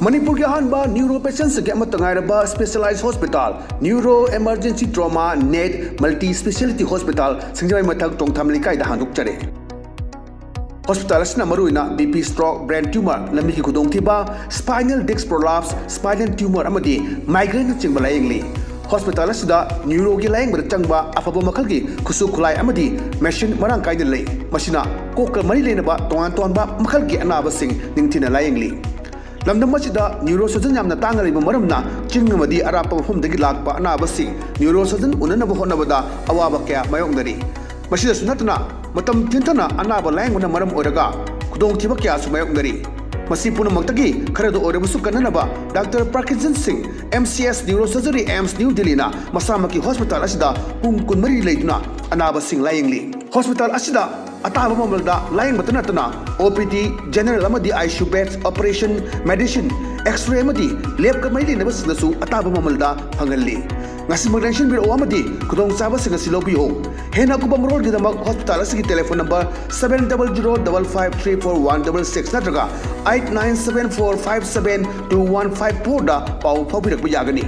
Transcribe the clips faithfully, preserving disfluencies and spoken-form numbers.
ꯃꯅꯤꯄꯨꯔꯒꯤ ꯑꯍꯥꯟꯕ ꯅ꯭ꯌꯨꯔꯣ ꯄꯦꯁꯦꯟꯁꯤꯡꯒꯤ ꯑꯃꯠꯇ ꯉꯥꯏꯔꯕ specialise hospital, neuro emergency trauma net multi speciality hospital, Singjamei Mathak Tongtham ꯂꯩꯀꯥꯏꯗ ꯍꯥꯡꯗꯣꯛꯆꯔꯦ꯫ ꯍꯣꯁꯄꯤꯇꯥꯜ ꯑꯁꯤꯅ ꯃꯔꯨꯑꯣꯏꯅ B P, stroke, brain tumour, ꯂꯝꯕꯤꯒꯤ ꯈꯨꯗꯣꯡꯊꯤꯕ, spinal disc prolapse, spinal tumour ꯑꯃꯗꯤ ꯃꯥꯏꯒ꯭ꯔꯦꯟꯅꯆꯤꯡꯕ ꯂꯥꯌꯦꯡꯂꯤ꯫ ꯍꯣꯁꯄꯤꯇꯥꯜ ꯑꯁꯤꯗ ꯅ꯭ꯌꯨꯔꯣꯒꯤ ꯂꯥꯌꯦꯡꯕꯗ ꯆꯪꯕ ꯑꯐꯕ ꯃꯈꯜꯒꯤ ꯈꯨꯠꯁꯨ ꯈꯨꯠꯂꯥꯏ ꯑꯃꯗꯤ ꯃꯦꯁꯤꯟ ꯃꯔꯥꯡ ꯀꯥꯏꯅ ꯂꯩ꯫ ꯃꯁꯤꯅ ꯀꯣꯛꯀ ꯃꯔꯤ ꯂꯩꯅꯕ ꯇꯣꯉꯥꯟ ꯇꯣꯉꯥꯟꯕ ꯃꯈꯜꯒꯤ ꯑꯅꯥꯕꯁꯤꯡ ꯅꯤꯡꯊꯤꯅ ꯂꯥꯌꯦꯡꯂꯤ꯫ ꯂꯝꯗꯝ ꯑꯁꯤꯗ ꯅ꯭ꯌꯨꯔꯣ ꯁꯔꯖꯟ ꯌꯥꯝꯅ ꯇꯥꯡꯅ ꯂꯩꯕ ꯃꯔꯝꯅ ꯆꯤꯡ ꯑꯃꯗꯤ ꯑꯔꯥꯞꯄ ꯃꯐꯝꯗꯒꯤ ꯂꯥꯛꯄ ꯑꯅꯥꯕꯁꯤꯡ ꯅ꯭ꯌꯨꯔꯣ ꯁꯔꯖꯟ ꯎꯅꯅꯕ ꯍꯣꯠꯅꯕꯗ ꯑꯋꯥꯕ ꯀꯌꯥ ꯃꯥꯌꯣꯛꯅꯔꯤ꯫ ꯃꯁꯤꯗꯁꯨ ꯅꯠꯇꯅ ꯃꯇꯝ ꯊꯤꯟꯊꯅ ꯑꯅꯥꯕ ꯂꯥꯌꯦꯡꯕꯅ ꯃꯔꯝ ꯑꯣꯏꯔꯒ ꯈꯨꯗꯣꯡꯊꯤꯕ ꯀꯌꯥꯁꯨ ꯃꯥꯌꯣꯛꯅꯔꯤ꯫ ꯃꯁꯤ ꯄꯨꯝꯅꯃꯛꯇꯒꯤ ꯈꯔꯗ ꯑꯣꯏꯔꯕꯁꯨ ꯀꯟꯅꯅꯕ ꯗꯥꯛꯇꯔ ꯄ꯭ꯔꯀꯤꯟꯖꯟ ꯁꯤꯡ, M C S neurosurgery, AIIMS New ꯗꯤꯜꯂꯤꯅ ꯃꯁꯥꯃꯛꯀꯤ ꯍꯣꯁꯄꯤꯇꯥꯜ ꯑꯁꯤꯗ ꯄꯨꯡ ꯀꯨꯟꯃꯔꯤ ꯂꯩꯗꯨꯅ ꯑꯅꯥꯕꯁꯤꯡ ꯂꯥꯌꯦꯡꯂꯤ꯫ ꯍꯣꯁꯄꯤꯇꯥꯜ ꯑꯁꯤꯗ ꯑꯇꯥꯕ ꯃꯃꯜꯗ ꯂꯥꯌꯦꯡꯕꯇ ꯅꯠꯇꯅ ꯑꯣ ꯄꯤ ꯗꯤ, ꯖꯦꯅꯔꯦꯜ ꯑꯃꯗꯤ I C U beds, operation, medicine, x-ray ꯑꯃꯗꯤ ꯂꯦꯕꯀ ꯃꯔꯤ ꯂꯩꯅꯕꯁꯤꯡꯗꯁꯨ ꯑꯇꯥꯕ ꯃꯃꯜꯗ ꯐꯪꯍꯜꯂꯤ꯫ ꯉꯁꯤꯃꯛ ꯂꯦꯡꯁꯤꯟꯕꯤꯔꯛꯎ ꯑꯃꯗꯤ ꯈꯨꯗꯣꯡꯆꯥꯕꯁꯤꯡ ꯑꯁꯤ ꯂꯧꯕꯤꯌꯨ꯫ ꯍꯦꯟꯅ ꯑꯀꯨꯞꯄ ꯃꯔꯣꯜꯒꯤꯗꯃꯛ ꯍꯣꯁꯄꯤꯇꯥꯜ ꯑꯁꯤꯒꯤ telephone number seven double zero double five three four one double six ꯅꯠꯇ꯭ꯔꯒ eight nine seven four five seven two one five four ꯗ ꯄꯥꯎ ꯐꯥꯎꯕꯤꯔꯛꯄ ꯌꯥꯒꯅꯤ꯫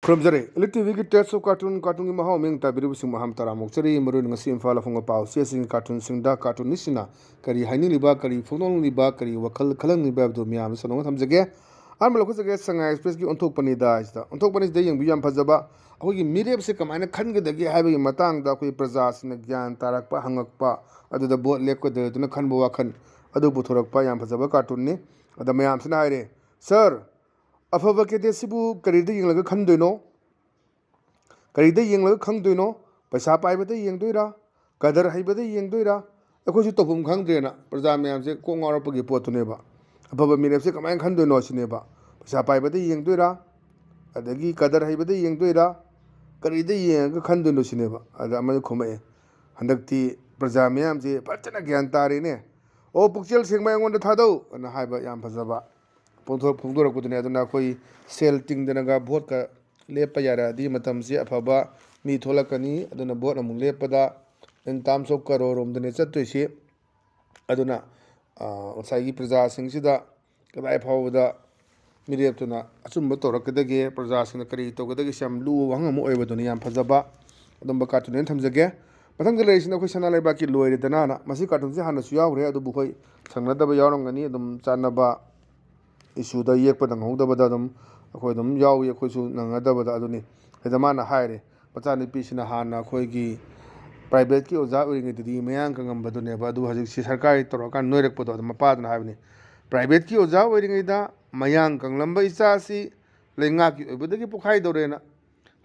ꯈꯨꯔꯨꯝꯖꯔꯤ꯫ ꯏꯂꯤꯠ ꯇꯤ ꯚꯤꯒꯤ Taste of Cartoon, ꯀꯥꯔꯇꯨꯟꯒꯤ ꯃꯍꯥꯎ ꯃꯤꯠꯌꯦꯡ ꯇꯥꯕꯤꯔꯤꯕꯁꯤꯡ ꯃꯍꯥꯝ ꯇꯔꯥꯝꯅ ꯑꯣꯛꯆꯔꯤ꯫ ꯃꯔꯨꯑꯣꯏꯅ ꯉꯁꯤ ꯏꯝꯐꯥꯜꯗ ꯐꯣꯡꯕ ꯄꯥꯎ ꯆꯦꯁꯤꯡꯒꯤ ꯀꯥꯔꯇꯨꯟꯁꯤꯡꯗ ꯀꯥꯔꯇꯨꯟꯅꯤꯁꯁꯤꯡꯅ ꯀꯔꯤ ꯍꯥꯏꯅꯤꯡꯂꯤꯕ, ꯀꯔꯤ ꯐꯣꯡꯗꯣꯛꯅꯤꯡꯂꯤꯕ, ꯀꯔꯤ ꯋꯥꯈꯜ ꯈꯜꯍꯟꯅꯤꯡꯂꯤꯕ ꯍꯥꯏꯕꯗꯨ ꯃꯤꯌꯥꯝꯗ ꯁꯟꯗꯣꯛꯅ ꯊꯝꯖꯒꯦ꯫ ꯑꯍꯥꯟꯕ ꯂꯧꯈꯠꯆꯒꯦ, ꯁꯉꯥꯏ ꯑꯦꯛꯁꯄ꯭ꯔꯦꯁꯀꯤ ꯑꯣꯟꯊꯣꯛꯄꯅꯤꯗ ꯍꯥꯏꯁꯤꯗ꯫ ꯑꯣꯟꯊꯣꯛꯄꯅꯤꯁꯤꯗ ꯌꯦꯡꯕꯤꯌꯨ, ꯌꯥꯝ ꯐꯖꯕ꯫ ꯑꯩꯈꯣꯏꯒꯤ ꯃꯤꯔꯦꯞꯁꯦ ꯀꯃꯥꯏꯅ ꯈꯟꯒꯗꯒꯦ ꯍꯥꯏꯕꯒꯤ ꯃꯇꯥꯡꯗ ꯑꯩꯈꯣꯏ ꯄ꯭ꯔꯖꯥꯁꯤꯡꯅ ꯒ꯭ꯌꯥꯟ ꯇꯥꯔꯛꯄ, ꯍꯪꯉꯛꯄ, ꯑꯗꯨꯗ ꯚꯣꯠ ꯂꯦꯞꯀꯗ꯭ꯔꯥ ꯍꯥꯏꯗꯨꯅ ꯈꯟꯕ ꯋꯥꯈꯜ ꯑꯗꯨ ꯄꯨꯊꯣꯔꯛꯄ ꯌꯥꯝ ꯐꯖꯕ ꯀꯥꯔꯇꯨꯟꯅꯤ꯫ ꯑꯗ ꯃꯌꯥꯝꯁꯤꯅ ꯍꯥꯏꯔꯦ, "ꯁꯥꯔ, ꯑꯐꯕ ꯀꯦꯟꯗꯤꯗꯦꯠꯁꯤꯕꯨ ꯀꯔꯤꯗ ꯌꯦꯡꯂꯒ ꯈꯟꯗꯣꯏꯅꯣ? ꯀꯔꯤꯗ ꯌꯦꯡꯂꯒ ꯈꯪꯗꯣꯏꯅꯣ? ꯄꯩꯁꯥ ꯄꯥꯏꯕꯗ ꯌꯦꯡꯗꯣꯏꯔꯥ? ꯀꯗꯔ ꯍꯩꯕꯗ ꯌꯦꯡꯗꯣꯏꯔꯥ?" ꯑꯩꯈꯣꯏꯁꯨ ꯇꯧꯐꯝ ꯈꯪꯗ꯭ꯔꯦꯅ ꯄ꯭ꯔꯖꯥ ꯃꯌꯥꯝꯁꯦ ꯀꯣꯛ ꯉꯥꯎꯔꯛꯄꯒꯤ ꯄꯣꯠꯇꯨꯅꯦꯕ꯫ ꯑꯐꯕ ꯃꯤꯔꯦꯞꯁꯦ ꯀꯃꯥꯏꯅ ꯈꯟꯗꯣꯏꯅꯣ ꯁꯤꯅꯦꯕ꯫ ꯄꯩꯁꯥ ꯄꯥꯏꯕꯗ ꯌꯦꯡꯗꯣꯏꯔꯥ? ꯑꯗꯒꯤ ꯀꯗꯔ ꯍꯩꯕꯗ ꯌꯦꯡꯗꯣꯏꯔꯥ, ꯀꯔꯤꯗ ꯌꯦꯡꯉꯒ ꯈꯟꯗꯣꯏꯅꯣ ꯁꯤꯅꯦꯕ꯫ ꯑꯗ ꯑꯃꯅ ꯈꯨꯝꯃꯛꯑꯦ, "ꯍꯟꯗꯛꯇꯤ ꯄ꯭ꯔꯖꯥ ꯃꯤꯌꯥꯝꯁꯦ ꯐꯖꯅ ꯒ꯭ꯌꯥꯟ ꯇꯥꯔꯦꯅꯦ꯫ ꯑꯣ, ꯄꯨꯛꯆꯦꯜ ꯁꯦꯡꯕ ꯑꯩꯉꯣꯟꯗ ꯊꯥꯗꯧ" ꯑꯅ ꯍꯥꯏꯕ ꯌꯥꯝ ꯐꯖꯕ ꯐꯣꯡꯗꯣꯔꯛꯄꯗꯨꯅꯦ꯫ ꯑꯗꯨꯅ ꯑꯩꯈꯣꯏ ꯁꯦꯜ ꯇꯤꯡꯗꯅꯒ ꯚꯣꯠꯀ ꯂꯦꯞꯄ ꯌꯥꯔꯛꯑꯗꯤ ꯃꯇꯝꯁꯤ ꯑꯐꯕ ꯃꯤ ꯊꯣꯛꯂꯛꯀꯅꯤ꯫ ꯑꯗꯨꯅ ꯚꯣꯠ ꯑꯃꯨꯛ ꯂꯦꯞꯄꯗ in terms of ꯀꯔꯣꯔ ꯔꯣꯝꯗꯅꯦ ꯆꯠꯇꯣꯏꯁꯤ꯫ ꯑꯗꯨꯅ ꯉꯁꯥꯏꯒꯤ ꯄ꯭ꯔꯖꯥꯁꯤꯡꯁꯤꯗ ꯀꯗꯥꯏ ꯐꯥꯎꯕꯗ ꯃꯤꯔꯦꯞꯇꯨꯅ ꯑꯆꯨꯝꯕ ꯇꯧꯔꯛꯀꯗꯒꯦ, ꯄ꯭ꯔꯖꯥꯁꯤꯡꯅ ꯀꯔꯤ ꯇꯧꯒꯗꯒꯦ, ꯁꯤ ꯌꯥꯝ ꯂꯨꯕ ꯋꯥꯍꯪ ꯑꯃ ꯑꯣꯏꯕꯗꯨꯅꯤ꯫ ꯌꯥꯝ ꯐꯖꯕ ꯑꯗꯨꯝꯕ ꯀꯥꯔꯇꯨꯟ ꯑꯣꯏꯅ ꯊꯝꯖꯒꯦ꯫ ꯃꯊꯪꯗ ꯂꯩꯔꯤꯁꯤꯅ ꯑꯩꯈꯣꯏ ꯁꯅꯥ ꯂꯩꯕꯥꯛꯀꯤ ꯂꯣꯏꯔꯦꯗꯅꯥꯅ꯫ ꯃꯁꯤ ꯀꯥꯔꯇꯨꯟꯁꯦ ꯍꯥꯟꯅꯁꯨ ꯌꯥꯎꯈ꯭ꯔꯦ, ꯑꯗꯨꯕꯨ ꯑꯩꯈꯣꯏ ꯁꯪꯅꯗꯕ ꯌꯥꯎꯔꯝꯒꯅꯤ꯫ ꯑꯗꯨꯝ ꯆꯥꯟꯅꯕ ꯏꯁꯨꯗ ꯌꯦꯛꯄ ꯅꯪꯍꯧꯗꯕꯗ ꯑꯗꯨꯝ ꯑꯩꯈꯣꯏ ꯑꯗꯨꯝ ꯌꯥꯎꯏ, ꯑꯩꯈꯣꯏꯁꯨ ꯅꯪꯅꯗꯕꯗ꯫ ꯑꯗꯨꯅꯤ ꯁꯤꯗ ꯃꯥꯅ ꯍꯥꯏꯔꯦ, ꯃꯆꯥꯅꯨꯄꯤꯁꯤꯅ ꯍꯥꯟꯅ ꯑꯩꯈꯣꯏꯒꯤ ꯄ꯭ꯔꯥꯏꯚꯦꯠꯀꯤ ꯑꯣꯖꯥ ꯑꯣꯏꯔꯤꯉꯩꯗꯗꯤ ꯃꯌꯥꯡ ꯀꯪꯉꯝꯕꯗꯨꯅꯦꯕ, ꯑꯗꯨ ꯍꯧꯖꯤꯛꯁꯤ ꯁꯔꯀꯥꯔꯒꯤ ꯇꯧꯔꯀꯥꯟꯗ ꯅꯣꯏꯔꯛꯄꯗꯣ꯫ ꯑꯗꯨ ꯃꯄꯥꯗꯨꯅ ꯍꯥꯏꯕꯅꯤ, "ꯄ꯭ꯔꯥꯏꯚꯦꯠꯀꯤ ꯑꯣꯖꯥ ꯑꯣꯏꯔꯤꯉꯩꯗ ꯃꯌꯥꯡ ꯀꯪꯂꯝꯕ ꯏꯆꯥꯁꯤ ꯂꯩꯉꯥꯛꯀꯤ ꯑꯣꯏꯕꯗꯒꯤ ꯄꯣꯛꯈꯥꯏꯗꯧꯔꯦꯅ"꯫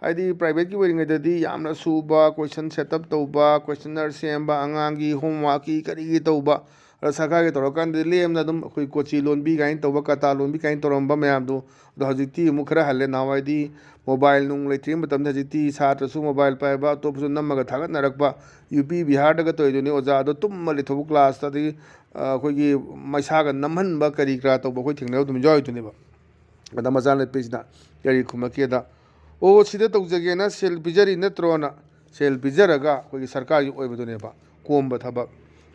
ꯍꯥꯏꯗꯤ ꯄ꯭ꯔꯥꯏꯚꯦꯠꯀꯤ ꯑꯣꯏꯔꯤꯉꯩꯗꯗꯤ ꯌꯥꯝꯅ ꯁꯨꯕ, ꯀꯣꯏꯁꯟ ꯁꯦꯠ ꯑꯞ ꯇꯧꯕ, ꯀꯣꯏꯁꯟꯅꯔ ꯁꯦꯝꯕ, ꯑꯉꯥꯡꯒꯤ ꯍꯣꯝꯋꯥꯛꯀꯤ ꯀꯔꯤꯒꯤ ꯇꯧꯕ, ꯑꯗ ꯁꯔꯀꯥꯔꯒꯤ ꯇꯧꯔꯀꯥꯟꯗꯗꯤ ꯂꯦꯝꯅ ꯑꯗꯨꯝ ꯑꯩꯈꯣꯏ ꯀꯣꯆꯤ ꯂꯣꯟꯕꯤ ꯀꯥꯏꯅ ꯇꯧꯕ, ꯀꯥꯇꯥ ꯂꯣꯟꯕꯤ ꯀꯥꯏꯅ ꯇꯧꯔꯝꯕ ꯃꯌꯥꯝꯗꯣ꯫ ꯑꯗꯣ ꯍꯧꯖꯤꯛꯇꯤ ꯑꯃꯨꯛ ꯈꯔ ꯍꯜꯂꯦ꯫ ꯅꯍꯥꯟꯋꯥꯏꯗꯤ ꯃꯣꯕꯥꯏꯜ ꯅꯨꯡ ꯂꯩꯇ꯭ꯔꯤꯉꯩ ꯃꯇꯝꯗ ꯍꯧꯖꯤꯛꯇꯤ ꯁꯥꯇ꯭ꯔꯁꯨ ꯃꯣꯕꯥꯏꯜ ꯄꯥꯏꯕ, ꯑꯇꯣꯞꯄꯁꯨ ꯅꯝꯃꯒ ꯊꯥꯒꯠꯅꯔꯛꯄ, ꯌꯨ ꯄꯤ ꯕꯤꯍꯥꯔꯗꯒ ꯇꯧꯔꯤꯗꯨꯅꯤ꯫ ꯑꯣꯖꯥꯗꯣ ꯇꯨꯝꯃ ꯂꯩꯊꯣꯛꯄ, ꯀ꯭ꯂꯥꯁꯇ ꯑꯗꯒꯤ ꯑꯩꯈꯣꯏꯒꯤ ꯃꯩꯁꯥꯒ ꯅꯝꯍꯟꯕ ꯀꯔꯤ ꯀꯔꯥ ꯇꯧꯕ ꯑꯩꯈꯣꯏ ꯊꯦꯡꯅꯕ ꯑꯗꯨꯝ ꯌꯥꯎꯔꯤꯗꯨꯅꯦꯕ꯫ ꯑꯗ ꯃꯆꯥꯅꯨꯄꯤꯁꯤꯅ ꯀꯔꯤ ꯈꯨꯝꯃꯛꯀꯦꯗ, "ꯑꯣ, ꯁꯤꯗ ꯇꯧꯖꯒꯦꯅ ꯁꯦꯜ ꯄꯤꯖꯔꯤ ꯅꯠꯇ꯭ꯔꯣꯅ?" ꯁꯦꯜ ꯄꯤꯖꯔꯒ ꯑꯩꯈꯣꯏꯒꯤ ꯁꯔꯀꯥꯔꯒꯤ ꯑꯣꯏꯕꯗꯨꯅꯦꯕ ꯀꯣꯝꯕ ꯊꯕꯛ꯫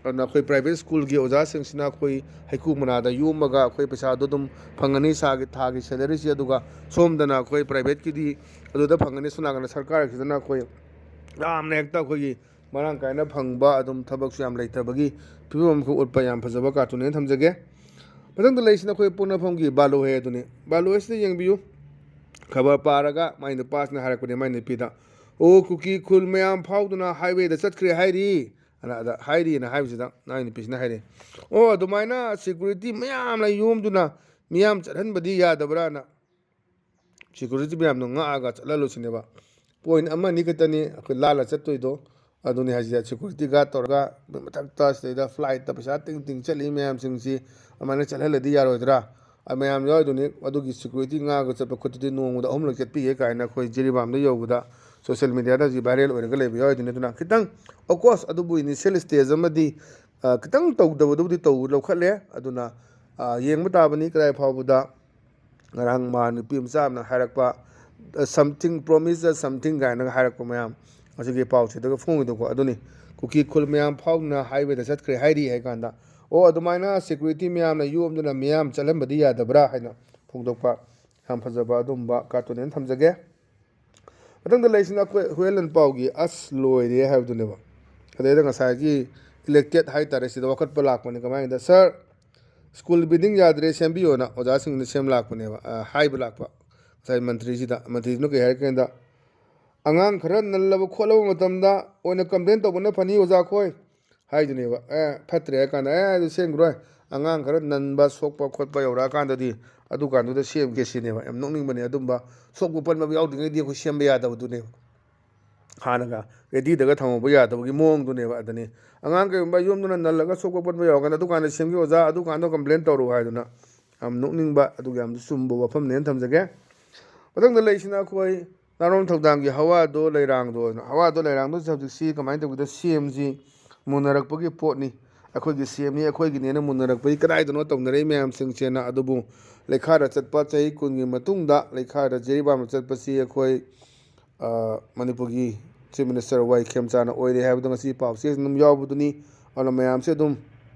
ꯑꯗꯨꯅ ꯑꯩꯈꯣꯏ ꯄ꯭ꯔꯥꯏꯚꯦꯠ ꯁ꯭ꯀꯨꯜꯒꯤ ꯑꯣꯖꯥꯁꯤꯡꯁꯤꯅ ꯑꯩꯈꯣꯏ ꯍꯩꯀ꯭ꯔꯨ ꯃꯅꯥꯗ ꯌꯣꯝꯃꯒ ꯑꯩꯈꯣꯏ ꯄꯩꯁꯥꯗꯣ ꯑꯗꯨꯝ ꯐꯪꯒꯅꯤ, ꯁꯥꯒꯤ, ꯊꯥꯒꯤ ꯁꯦꯂꯔꯤꯁꯤ꯫ ꯑꯗꯨꯒ ꯁꯣꯝꯗꯅ ꯑꯩꯈꯣꯏ ꯄ꯭ꯔꯥꯏꯚꯦꯠꯀꯤꯗꯤ ꯑꯗꯨꯗ ꯐꯪꯒꯅꯤ, ꯁꯣꯝ ꯅꯥꯀꯟꯗ ꯁꯔꯀꯥꯔꯒꯤꯁꯤꯗꯅ ꯑꯩꯈꯣꯏ ꯌꯥꯝꯅ ꯍꯦꯛꯇ ꯑꯩꯈꯣꯏꯒꯤ ꯃꯔꯥꯡ ꯀꯥꯏꯅ ꯐꯪꯕ, ꯑꯗꯨꯝ ꯊꯕꯛꯁꯨ ꯌꯥꯝ ꯂꯩꯇꯕꯒꯤ ꯐꯤꯕꯝ ꯑꯃꯈꯛ ꯎꯠꯄ ꯌꯥꯝ ꯐꯖꯕ ꯀꯥꯔꯇꯨꯟꯅꯦꯅ ꯊꯝꯖꯒꯦ꯫ ꯃꯊꯪꯗ ꯂꯩꯔꯤꯁꯤꯅ ꯑꯩꯈꯣꯏ ꯄꯣꯛꯅꯐꯝꯒꯤ ꯕꯥꯂꯣ ꯍꯦ ꯑꯗꯨꯅꯤ꯫ ꯕꯥꯂꯣ ꯍꯦꯁꯤꯗ ꯌꯦꯡꯕꯤꯌꯨ꯫ ꯈꯕꯔ ꯄꯥꯔꯒ ꯃꯥꯏ ꯅꯨꯄꯥꯁꯤꯅ ꯍꯥꯏꯔꯛꯄꯅꯦ ꯃꯥꯏ ꯅꯨꯄꯤꯗ, "ꯑꯣ, ꯀꯨꯀꯤ ꯈꯨꯜ ꯃꯌꯥꯝ ꯐꯥꯎꯗꯨꯅ ꯍꯥꯏꯋꯦꯗ ꯆꯠꯈ꯭ꯔꯦ ꯍꯥꯏꯔꯤ" ꯑꯅ ꯑꯗ ꯍꯥꯏꯔꯤꯅ ꯍꯥꯏꯕꯁꯤꯗ ꯃꯥꯏ ꯅꯨꯄꯤꯁꯤꯅ ꯍꯥꯏꯔꯦ, "ꯑꯣ, ꯑꯗꯨꯃꯥꯏꯅ ꯁꯦꯀ꯭ꯌꯨꯔꯤꯇꯤ ꯃꯌꯥꯝꯅ ꯌꯣꯝꯗꯨꯅ ꯃꯤꯌꯥꯝ ꯆꯠꯍꯟꯕꯗꯤ ꯌꯥꯗꯕ꯭ꯔꯥꯅ?" ꯁꯦꯀ꯭ꯌꯨꯔꯤꯇꯤ ꯃꯌꯥꯝꯗꯣ ꯉꯥꯛꯑꯒ ꯆꯠꯍꯜꯂꯨꯁꯤꯅꯦꯕ꯫ ꯄꯣꯏꯟ ꯑꯃ ꯑꯅꯤ ꯈꯛꯇꯅꯤ ꯑꯩꯈꯣꯏ ꯂꯥꯜꯂ ꯆꯠꯇꯣꯏꯗꯣ꯫ ꯑꯗꯨꯅꯤ ꯍꯥꯏꯁꯤꯗ ꯁꯦꯀ꯭ꯌꯨꯔꯤꯇꯤ ꯒꯥꯔꯗ ꯇꯧꯔꯒ ꯃꯊꯛꯇ ꯁꯤꯗꯩꯗ ꯐ꯭ꯂꯥꯏꯠꯇ ꯄꯩꯁꯥ ꯇꯤꯡ ꯇꯤꯡ ꯆꯠꯂꯤ ꯃꯌꯥꯝꯁꯤꯡꯁꯤ ꯑꯗꯨꯃꯥꯏꯅ ꯆꯠꯍꯜꯂꯗꯤ ꯌꯥꯔꯣꯏꯗ꯭ꯔꯥ? ꯃꯌꯥꯝ ꯌꯥꯎꯔꯤꯗꯨꯅꯤ꯫ ꯑꯗꯨꯒꯤ ꯁꯦꯀ꯭ꯌꯨꯔꯤꯇꯤ ꯉꯥꯛꯑꯒ ꯆꯠꯄ ꯈꯣꯠꯄꯗꯤ ꯅꯣꯡꯃꯗ ꯑꯍꯨꯝꯂꯛ ꯆꯠꯄꯤꯒꯦ ꯀꯥꯏꯅ ꯑꯩꯈꯣꯏ ꯖꯤꯔꯤꯕꯥꯝꯗ ꯌꯧꯕꯗ ꯁꯣꯁꯦꯜ ꯃꯦꯗꯤꯌꯥꯗ ꯍꯧꯖꯤꯛ ꯚꯥꯏꯔꯦꯜ ꯑꯣꯏꯔꯒ ꯂꯩꯕ ꯌꯥꯎꯔꯤꯗꯨꯅꯤ꯫ ꯑꯗꯨꯅ ꯈꯤꯇꯪ, of course, ꯑꯗꯨꯕꯨ ꯏꯅꯤꯁꯤꯌꯦꯜ ꯁ꯭ꯇꯦꯖ ꯑꯃꯗꯤ, ꯑ, ꯈꯤꯇꯪ ꯇꯧꯗꯕꯗꯨꯕꯨꯗꯤ ꯇꯧ ꯂꯧꯈꯠꯂꯦ꯫ ꯑꯗꯨꯅ, ꯑ, ꯌꯦꯡꯕ ꯇꯥꯕꯅꯤ ꯀꯗꯥꯏ ꯐꯥꯎꯕꯗ꯫ ꯉꯔꯥꯡ ꯃꯥ ꯅꯨꯄꯤ ꯃꯆꯥ ꯑꯃꯅ ꯍꯥꯏꯔꯛꯄ, "Something promise something" ꯀꯥꯏꯅꯒ ꯍꯥꯏꯔꯛꯄ ꯃꯌꯥꯝ, ꯉꯁꯤꯒꯤ ꯄꯥꯎꯆꯦꯗꯒ ꯐꯣꯡꯉꯤꯗꯣꯀꯣ꯫ ꯑꯗꯨꯅꯤ, ꯀꯨꯀꯤ ꯈꯨꯜ ꯃꯌꯥꯝ ꯐꯥꯎꯗꯨꯅ ꯍꯥꯏꯋꯦꯗ ꯆꯠꯈ꯭ꯔꯦ ꯍꯥꯏꯔꯤ ꯍꯥꯏ ꯀꯥꯟꯗ, ꯑꯣ, ꯑꯗꯨꯃꯥꯏꯅ ꯁꯦꯀ꯭ꯌꯨꯔꯤꯇꯤ ꯃꯌꯥꯝꯅ ꯌꯣꯝꯗꯨꯅ ꯃꯤꯌꯥꯝ ꯆꯠꯍꯟꯕꯗꯤ ꯌꯥꯗꯕ꯭ꯔꯥ ꯍꯥꯏꯅ ꯐꯣꯡꯗꯣꯛꯄ, ꯌꯥꯝ ꯐꯖꯕ ꯑꯗꯨꯝꯕ ꯀꯥꯔꯇꯨꯟ ꯑꯃ ꯊꯝꯖꯒꯦ꯫ ꯃꯊꯪꯗ ꯂꯩꯔꯤꯁꯤꯅ ꯑꯩꯈꯣꯏ ꯍꯨꯌꯦꯟ ꯂꯟꯄꯥꯎꯒꯤ "ꯑꯁ ꯂꯣꯏꯔꯦ" ꯍꯥꯏꯕꯗꯨꯅꯦꯕ꯫ ꯑꯗꯩꯗ ꯉꯁꯥꯏꯒꯤ ꯏꯂꯦꯛꯇꯦꯠ ꯍꯥꯏꯇꯥꯔꯦ, ꯁꯤꯗ ꯋꯥꯀꯠꯄ ꯂꯥꯛꯄꯅꯤ꯫ ꯀꯃꯥꯏꯅ? "ꯁꯥꯔ, ꯁ꯭ꯀꯨꯜ ꯕꯤꯜꯗꯤꯡ ꯌꯥꯗ꯭ꯔꯦ, ꯁꯦꯝꯕꯤꯌꯣꯅ" ꯑꯣꯖꯥꯁꯤꯡꯅ ꯁꯦꯝ ꯂꯥꯛꯄꯅꯦꯕ, ꯑ, ꯍꯥꯏꯕ ꯂꯥꯛꯄ꯫ ꯉꯁꯥꯏ ꯃꯟꯇ꯭ꯔꯤꯁꯤꯗ, ꯃꯟꯇ꯭ꯔꯤꯗꯨꯅ ꯀꯩ ꯍꯥꯏꯔꯛꯀꯦꯗ, "ꯑꯉꯥꯡ ꯈꯔ ꯅꯜꯂꯕ ꯈꯣꯠꯂꯕ ꯃꯇꯝꯗ ꯑꯣꯏꯅ ꯀꯝꯄ꯭ꯂꯦꯟ ꯇꯧꯕꯅ ꯐꯅꯤ ꯑꯣꯖꯥ ꯈꯣꯏ" ꯍꯥꯏꯗꯨꯅꯦꯕ꯫ "ꯑꯦ, ꯐꯠꯇ꯭ꯔꯦ" ꯍꯥꯏ ꯀꯥꯟꯗ, "ꯑꯦ, ꯑꯗꯨ ꯁꯦꯝꯈꯤꯔꯣꯏ, ꯑꯉꯥꯡ ꯈꯔ ꯅꯟꯕ ꯁꯣꯛꯄ ꯈꯣꯠꯄ ꯌꯧꯔꯛꯑꯀꯥꯟꯗꯗꯤ ꯑꯗꯨꯀꯥꯟꯗꯨꯗ ꯁꯦꯝꯒꯦ" ꯁꯤꯅꯦꯕ꯫ ꯌꯥꯝ ꯅꯣꯛꯅꯤꯡꯕꯅꯦ꯫ ꯑꯗꯨꯝꯕ ꯁꯣꯛꯄ ꯄꯟꯕ ꯌꯥꯎꯗ꯭ꯔꯤꯉꯩꯗꯤ ꯑꯩꯈꯣꯏ ꯁꯦꯝꯕ ꯌꯥꯗꯕꯗꯨꯅꯦꯕ꯫ ꯍꯥꯟꯅꯒ ꯔꯦꯗꯤꯗꯒ ꯊꯝꯍꯧꯕ ꯌꯥꯗꯕꯒꯤ ꯃꯑꯣꯡꯗꯨꯅꯦꯕ꯫ ꯑꯗꯅꯤ ꯑꯉꯥꯡ ꯀꯩꯒꯨꯝꯕ ꯌꯨꯝꯗꯨꯅ ꯅꯜꯂꯒ ꯁꯣꯛꯄ ꯄꯟꯕ ꯌꯧꯔꯀꯥꯟꯗ, "ꯑꯗꯨꯀꯥꯟꯗ ꯁꯦꯝꯒꯦ ꯑꯣꯖꯥ, ꯑꯗꯨꯀꯥꯟꯗ ꯀꯝꯄ꯭ꯂꯦꯟ ꯇꯧꯔꯨ" ꯍꯥꯏꯗꯨꯅ꯫ ꯌꯥꯝ ꯅꯣꯛꯅꯤꯡꯕ, ꯑꯗꯨꯒ ꯌꯥꯝ ꯆꯨꯝꯕ ꯋꯥꯐꯝꯅꯦꯅ ꯊꯝꯖꯒꯦ꯫ ꯃꯊꯪꯗ ꯂꯩꯔꯤꯁꯤꯅ ꯑꯩꯈꯣꯏ ꯅꯥꯔꯣꯝ ꯊꯧꯗꯥꯝꯒꯤ ꯍꯋꯥꯗꯣ ꯂꯩꯔꯥꯡꯗꯣ, ꯍꯋꯥꯗꯣ ꯂꯩꯔꯥꯡꯗꯣ ꯍꯧꯖꯤꯛꯁꯤ ꯀꯃꯥꯏꯅ ꯇꯧꯒꯦꯗ, ꯁꯤ ꯑꯦꯝꯁꯤ ꯃꯨꯟꯅꯔꯛꯄꯒꯤ ꯄꯣꯠꯅꯤ꯫ ꯑꯩꯈꯣꯏꯒꯤ ꯁꯤ ꯑꯦꯝꯅꯤ, ꯑꯩꯈꯣꯏꯒꯤꯅꯦꯅ ꯃꯨꯟꯅꯔꯛꯄꯒꯤ ꯀꯗꯥꯏꯗꯅꯣ ꯇꯧꯅꯔꯛꯏ ꯃꯌꯥꯝꯁꯤꯡꯁꯦꯅ꯫ ꯑꯗꯨꯕꯨ ꯂꯩꯈꯥꯗ ꯆꯠꯄ ꯆꯍꯤ ꯀꯨꯟꯒꯤ ꯃꯇꯨꯡꯗ ꯂꯩꯈꯥꯗ ꯖꯤꯔꯤꯕꯥꯝꯗ ꯆꯠꯄꯁꯤ ꯑꯩꯈꯣꯏ, ꯑ, ꯃꯅꯤꯄꯨꯔꯒꯤ ꯆꯤꯐ ꯃꯤꯅꯤꯁꯇꯔ ꯋꯥꯏ ꯈꯦꯝꯆꯥꯅ ꯑꯣꯏꯔꯦ ꯍꯥꯏꯕꯗꯣ ꯉꯁꯤ ꯄꯥꯎꯆꯦꯁꯤ ꯑꯗꯨꯝ ꯌꯥꯎꯕꯗꯨꯅꯤ꯫ ꯑꯗꯨꯅ ꯃꯌꯥꯝꯁꯦ ꯑꯗꯨꯝ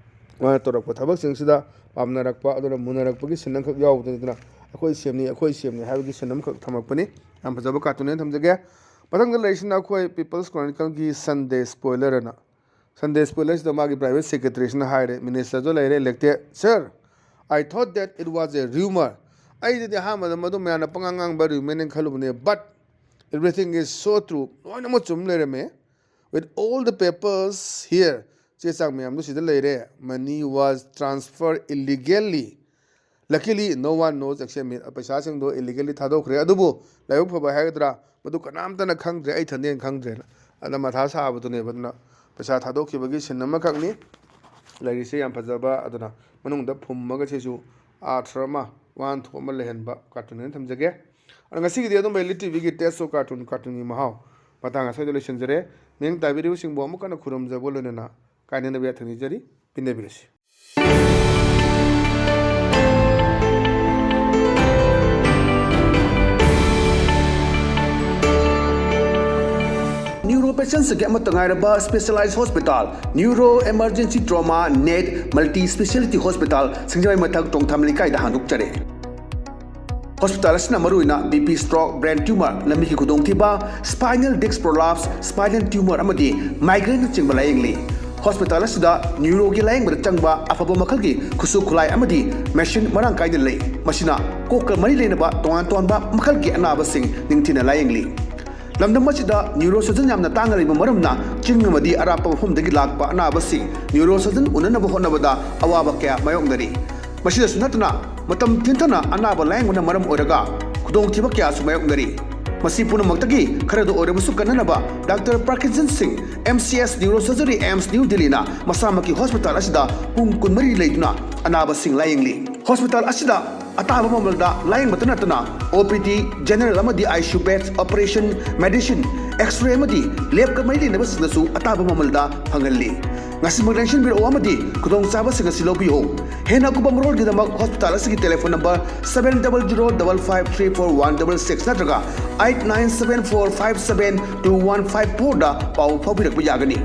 ꯃꯥꯅ ꯇꯧꯔꯛꯄ ꯊꯕꯛꯁꯤꯡꯁꯤꯗ ꯄꯥꯝꯅꯔꯛꯄ, ꯑꯗꯨꯅ ꯃꯨꯟꯅꯔꯛꯄꯒꯤ ꯁꯤꯟ ꯑꯃꯈꯛ ꯌꯥꯎꯕꯗꯨꯅꯤꯗꯅ, "ꯑꯩꯈꯣꯏ ꯁꯤ ꯑꯦꯝꯅꯤ, ꯑꯩꯈꯣꯏ ꯁꯤ ꯑꯦꯝꯅꯤ" ꯍꯥꯏꯕꯒꯤ ꯁꯤꯟ ꯑꯃꯈꯛ ꯊꯝꯃꯛꯄꯅꯤ꯫ ꯌꯥꯝ ꯐꯖꯕ ꯀꯥꯔꯇꯨꯟꯅꯦꯅ ꯊꯝꯖꯒꯦ꯫ ꯃꯊꯪꯗ ꯂꯩꯔꯤꯁꯤꯅ ꯑꯩꯈꯣꯏ ꯄꯤꯄꯜꯁ ꯀ꯭ꯔꯣꯅꯤꯀꯜꯒꯤ ꯁꯟꯗꯦ ꯁ꯭ꯄꯣꯏꯂꯔ ꯑꯅ꯫ ꯁꯟꯗꯦ ꯁ꯭ꯄꯣꯏꯂꯔꯁꯤꯗ ꯃꯥꯒꯤ ꯄ꯭ꯔꯥꯏꯚꯦꯠ ꯁꯦꯀ꯭ꯔꯦꯇꯔꯤꯁꯤꯅ ꯍꯥꯏꯔꯦ, ꯃꯤꯅꯤꯁꯇꯔꯁꯨ ꯂꯩꯔꯦ, ꯏꯂꯦꯛꯇꯦꯗ, "Sir, I thought that it was a rumor." ꯑꯩꯗꯗꯤ ꯑꯍꯥꯟꯕꯗ ꯃꯗꯨ ꯃꯌꯥꯝꯅ ꯄꯉꯥꯡ ꯉꯥꯡꯕ ꯔꯤꯌꯨꯃꯔꯅꯦꯅ ꯈꯜꯂꯨꯕꯅꯦ, "But everything is so true." ꯂꯣꯏꯅꯃꯛ ꯆꯨꯝ ꯂꯩꯔꯝꯃꯦ꯫ "With all the papers here," ꯆꯦ ꯆꯥꯡ ꯃꯌꯥꯝꯗꯨ ꯁꯤꯗ ꯂꯩꯔꯦ, "money was transferred illegally. Luckily, no one knows except me." ꯄꯩꯁꯥꯁꯤꯡꯗꯣ ꯏꯂꯤꯒꯦꯜꯂꯤ ꯊꯥꯗꯣꯛꯈ꯭ꯔꯦ, ꯑꯗꯨꯕꯨ ꯂꯥꯏꯕꯛ ꯐꯕ ꯍꯥꯏꯒꯗ꯭ꯔꯥ, ꯃꯗꯨ ꯀꯅꯥꯝꯇꯅ ꯈꯪꯗ꯭ꯔꯦ, ꯑꯩ ꯏꯊꯟꯗꯅ ꯈꯪꯗ꯭ꯔꯦꯅ꯫ ꯑꯗꯨꯅ ꯃꯊꯥ ꯁꯥꯕꯗꯨꯅꯦꯕ꯫ ꯑꯗꯨꯅ ꯄꯩꯁꯥ ꯊꯥꯗꯣꯛꯈꯤꯕꯒꯤ ꯁꯤꯟ ꯑꯃꯈꯛꯅꯤ꯫ ꯂꯩꯔꯤꯁꯦ ꯌꯥꯝ ꯐꯖꯕ, ꯑꯗꯨꯅ ꯃꯅꯨꯡꯗ ꯐꯨꯝꯃꯒ ꯁꯤꯁꯨ ꯑꯥꯔꯊ ꯑꯃ, ꯋꯥꯍꯟꯊꯣꯛ ꯑꯃ ꯂꯩꯍꯟꯕ ꯀꯥꯔꯇꯨꯟ ꯑꯣꯏꯅ ꯊꯝꯖꯒꯦ꯫ ꯑꯗꯣ ꯉꯁꯤꯒꯤꯗꯤ ꯑꯗꯨꯝ ꯑꯦꯜ ꯏ ꯇꯤ ꯚꯤꯒꯤ ꯇꯦꯁ ꯑꯣꯐ ꯀꯥꯔꯇꯨꯟ, ꯀꯥꯔꯇꯨꯟꯒꯤ ꯃꯍꯥꯎ ꯃꯇꯥꯡ ꯑꯁ꯭ꯋꯥꯏꯗ ꯂꯣꯏꯁꯤꯟꯖꯔꯦ꯫ ꯃꯤꯠꯌꯦꯡ ꯇꯥꯕꯤꯔꯤꯕꯁꯤꯡꯕꯨ ꯑꯃꯨꯛ ꯍꯟꯅ ꯈꯨꯔꯨꯝꯖꯕ ꯂꯣꯏꯅꯅ ꯀꯥꯏꯅꯅꯕ ꯌꯥꯊꯪ ꯅꯤꯖꯔꯤ꯫ ꯄꯤꯟꯗꯕꯤꯔꯁꯤ꯫ ꯅ꯭ꯌꯨꯔꯣ ꯄꯦꯁꯦꯟꯁꯤꯡꯒꯤ ꯑꯃꯠꯇ ꯉꯥꯏꯔꯕ specialise hospital, neuro emergency trauma net multi speciality hospital, Singjamei Mathak, Tongtham ꯂꯩꯀꯥꯏꯗ ꯍꯥꯡꯗꯣꯛꯆꯔꯦ꯫ ꯍꯣꯁꯄꯤꯇꯥꯜ ꯑꯁꯤꯅ ꯃꯔꯨꯑꯣꯏꯅ B P stroke, brain tumour, ꯂꯝꯕꯤꯒꯤ ꯈꯨꯗꯣꯡꯊꯤꯕ, spinal disc prolapse, spinal tumour ꯑꯃꯗꯤ ꯃꯥꯏꯒ꯭ꯔꯦꯟꯅꯆꯤꯡꯕ ꯂꯥꯌꯦꯡꯂꯤ꯫ ꯍꯣꯁꯄꯤꯇꯥꯜ ꯑꯁꯤꯗ ꯅ꯭ꯌꯨꯔꯣꯒꯤ ꯂꯥꯌꯦꯡꯕꯗ ꯆꯪꯕ ꯑꯐꯕ ꯃꯈꯜꯒꯤ ꯈꯨꯠꯁꯨ ꯈꯨꯠꯂꯥꯏ ꯑꯃꯗꯤ ꯃꯦꯁꯤꯟ ꯃꯔꯥꯡ ꯀꯥꯏꯅ ꯂꯩ꯫ ꯃꯁꯤꯅ ꯀꯣꯛꯀ ꯃꯔꯤ ꯂꯩꯅꯕ ꯇꯣꯉꯥꯟ ꯇꯣꯉꯥꯟꯕ ꯃꯈꯜꯒꯤ ꯑꯅꯥꯕꯁꯤꯡ ꯅꯤꯡꯊꯤꯅ ꯂꯥꯌꯦꯡꯂꯤ꯫ ꯂꯝꯗꯝ ꯑꯁꯤꯗ ꯅ꯭ꯌꯨꯔꯣ ꯁꯔꯖꯟ ꯌꯥꯝꯅ ꯇꯥꯡꯅ ꯂꯩꯕ ꯃꯔꯝꯅ ꯆꯤꯡ ꯑꯃꯗꯤ ꯑꯔꯥꯞꯄ ꯃꯐꯝꯗꯒꯤ ꯂꯥꯛꯄ ꯑꯅꯥꯕꯁꯤꯡ ꯅ꯭ꯌꯨꯔꯣ ꯁꯔꯖꯟ ꯎꯅꯅꯕ ꯍꯣꯠꯅꯕꯗ ꯑꯋꯥꯕ ꯀꯌꯥ ꯃꯥꯌꯣꯛꯅꯔꯤ꯫ ꯃꯁꯤꯗꯁꯨ ꯅꯠꯇꯅ, ꯃꯇꯝ ꯊꯦꯡꯊꯅ ꯑꯅꯥꯕ ꯂꯥꯌꯦꯡꯕꯅ ꯃꯔꯝ ꯑꯣꯏꯔꯒ ꯈꯨꯗꯣꯡꯊꯤꯕ ꯀꯌꯥꯁꯨ ꯃꯥꯌꯣꯛꯅꯔꯤ꯫ ꯃꯁꯤ ꯄꯨꯝꯅꯃꯛꯇꯒꯤ ꯈꯔꯗ ꯑꯣꯏꯔꯕꯁꯨ ꯀꯟꯅꯅꯕ ꯗꯥꯛꯇꯔ ꯄ꯭ꯔꯀꯤꯟꯁꯟ ꯁꯤꯡ, M C S neurosurgery, AIIMS New ꯗꯤꯜꯂꯤꯅ ꯃꯁꯥꯃꯛꯀꯤ ꯍꯣꯁꯄꯤꯇꯥꯜ ꯑꯁꯤꯗ ꯄꯨꯡ ꯀꯨꯟꯃꯔꯤ ꯂꯩꯗꯨꯅ ꯑꯅꯥꯕꯁꯤꯡ ꯂꯥꯌꯦꯡꯂꯤ꯫ ꯍꯣꯁꯄꯤꯇꯥꯜ ꯑꯁꯤꯗ ꯑꯇꯥꯕ ꯃꯃꯜꯗ ꯂꯥꯌꯦꯡꯕꯇ ꯅꯠꯇꯅ ꯑꯣ ꯄꯤ ꯗꯤ, ꯖꯦꯅꯔꯦꯜ ꯑꯃꯗꯤ I C U bed, operation, medicine, x-ray ꯑꯃꯗꯤ ꯂꯦꯕꯀ ꯃꯔꯤ ꯂꯩꯅꯕꯁꯤꯡꯗꯁꯨ ꯑꯇꯥꯕ ꯃꯃꯜꯗ ꯐꯪꯍꯜꯂꯤ꯫ ꯉꯁꯤꯃꯛ ꯂꯦꯡꯁꯤꯟꯕꯤꯔꯛꯎ ꯑꯃꯗꯤ ꯈꯨꯗꯣꯡꯆꯥꯕꯁꯤꯡ ꯑꯁꯤ ꯂꯧꯕꯤꯌꯨ꯫ ꯍꯦꯟꯅ ꯑꯀꯨꯞꯄ ꯃꯔꯣꯜꯒꯤꯗꯃꯛ ꯍꯣꯁꯄꯤꯇꯥꯜ ꯑꯁꯤꯒꯤ telephone number seven double zero double five three four one double six ꯅꯠꯇ꯭ꯔꯒ eight nine seven four five seven two one five four ꯗ ꯄꯥꯎ ꯐꯥꯎꯕꯤꯔꯛꯄ ꯌꯥꯒꯅꯤ꯫